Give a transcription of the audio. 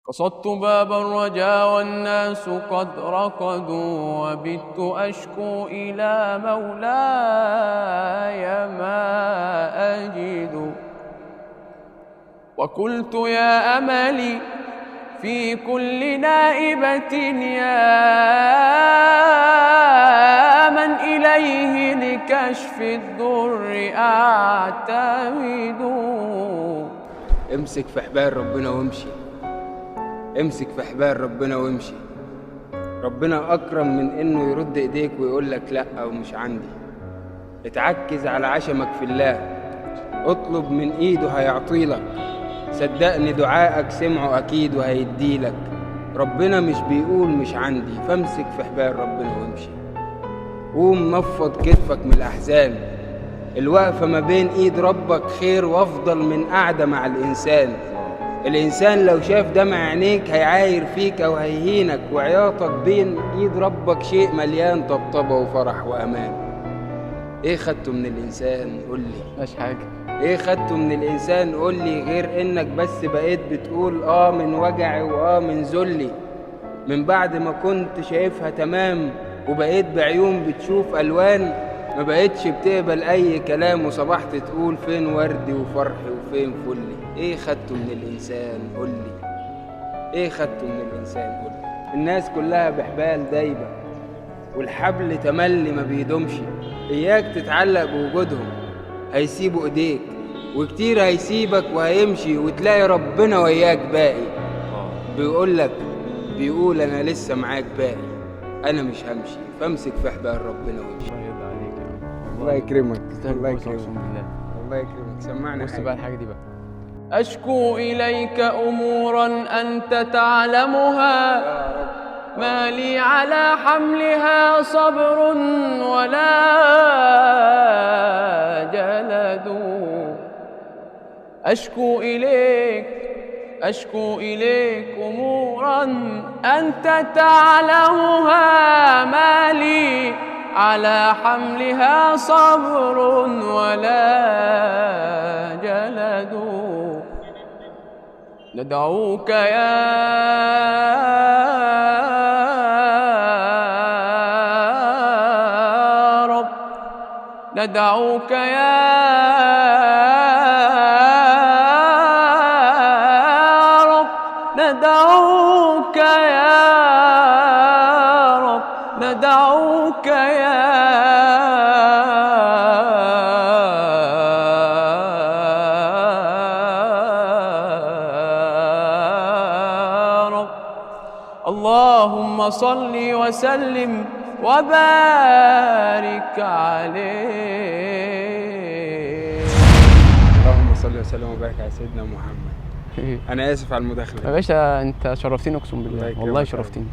قصدت باب الرجا والناس قد رقدوا، وبت أشكو إلى مولاي ما أجد، وقلت يا أملي في كل نائبة، يا من إليه لكشف الضر أعتمد. امسك في حبال ربنا وامشي، امسك في حبال ربنا وامشي. ربنا أكرم من إنه يرد إيديك ويقول لك لأ أو مش عندي. اتعكز على عشمك في الله، اطلب من إيده هيعطيلك، صدقني دعائك سمعه أكيد وهيديلك. ربنا مش بيقول مش عندي، فامسك في حبال ربنا وامشي. قوم نفض كتفك من الأحزان، الوقفة ما بين إيد ربك خير وأفضل من قعدة مع الإنسان. الإنسان لو شاف دمع عينيك هيعاير فيك أو هيهينك، وعياطك بين إيد ربك شيء مليان طبطبة وفرح وأمان. إيه خدته من الإنسان؟ قولي. مش حاجة. إيه خدته من الإنسان؟ قولي، غير إنك بس بقيت بتقول آه من وجعي وآه من ذلي، من بعد ما كنت شايفها تمام وبقيت بعيون بتشوف ألوان، ما بقيتش بتقبل أي كلام، وصبحت تقول فين وردي وفرحي وفين فلي. إيه خدته من الإنسان؟ قولي. إيه خدته من الإنسان؟ قولي. الناس كلها بحبال دايبة، والحبل تملي ما بيدومش. إياك تتعلق بوجودهم، هيسيبوا إيديك، وكتير هيسيبك وهيمشي، وتلاقي ربنا وياك باقي. بيقولك، بيقول أنا لسه معاك باقي، أنا مش همشي، فامسك في حبال ربنا وامشي. الله يرضى عليك يا عم. الله يكرمك، تستاهل الله الفوز، يكرمك. أقسم بالله. الله يكرمك. سمعنا بص حاجة. بقى الحاجة دي بقى. أشكو إليك أمورا أنت تعلمها، ما لي على حملها صبر ولا جلد. أشكو إليك، أشكو إليك أمورا أنت تعلمها، ما لي على حملها صبر ولا جلد. ندعوك يا رب، ندعوك يا رب، ندعوك يا رب، ندعوك يا رب. اللهم صل وسلم وبارك عليه. اللهم صل وسلم وبارك على سيدنا محمد. أنا آسف على المداخلة. يا باشا أنت شرفتني، أقسم الله بالله، يكرمك والله يا رب. شرفتني.